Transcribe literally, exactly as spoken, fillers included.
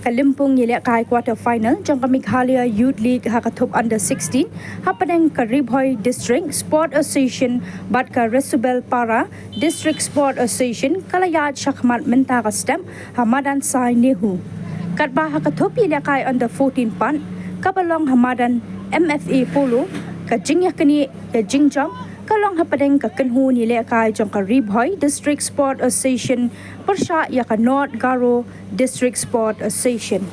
Ka lympung ïalehkai quarter final jong ka Meghalaya Youth League ha ka thup under sixteen hapdeng ka Ri Bhoi District Sport Association bad ka Resubel Para District Sport Association ka la ïaid shakhmat mynta ka step ha madan Sai Nehu. Katba ha ka thup ïalehkai under fourteen pat kaba long ha madan M F A Polo, ka jingïaknieh ïa jingjop ka long hapdeng ka kynhun ïalehkai jong ka Ri Bhoi District Sport Association pyrshah ïa ka North Garo District Sport Association.